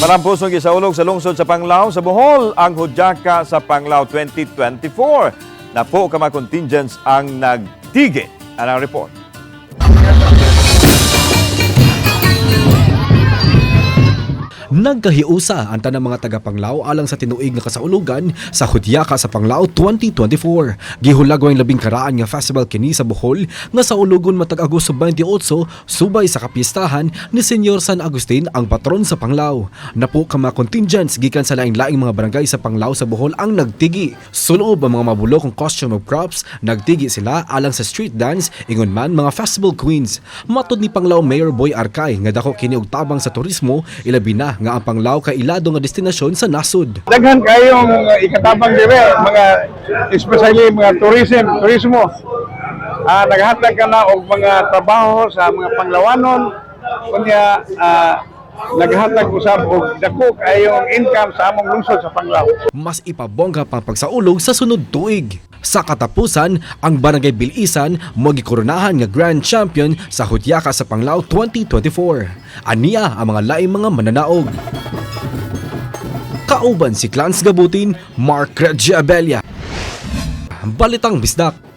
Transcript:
Marampusong gisaulog sa lungsod sa Panglao sa Bohol ang Hudyaka sa Panglao 2024. Napo ka mga contingents ang nagtigi. Anang report. Nagkahiusa ang tanang mga taga-Panglao alang sa tinuig nga kasaulugan sa Hudyaka sa Panglao 2024. Gihulagway ang 10 karaan nga festival kini sa Bohol nga saulugon matag Agosto 28 subay sa kapiestahan ni Senyor San Agustin, ang patron sa Panglao. Napo ka mga contingents gikan sa laing-laing mga barangay sa Panglao sa Bohol ang nagtigi. Suloob ang mga mabulokong costume of props, nagtigi sila alang sa street dance ingon man mga festival queens. Matod ni Panglao Mayor Boy Arkay nga dako kini og tabang sa turismo, ilabi na nga ang Panglao kay ilado nga destinasyon sa nasod. Daghan kayong ikatabang dire, mga especially mga tourism, turismo. Naghatag ka na og mga trabaho sa mga Panglawanon unya naghatag usab og dako kayong income sa among lungsod sa Panglao. Mas ipabongga pang pagsaulog sa sunod tuig. Sa katapusan, ang Barangay Bilisan mo gikoronahan nga Grand Champion sa Hudyaka sa Panglao 2024. Ania ang mga laing mga mananaog. Kauban si Clans Gabutin, Mark Reggie Abella. Balitang Bisdak.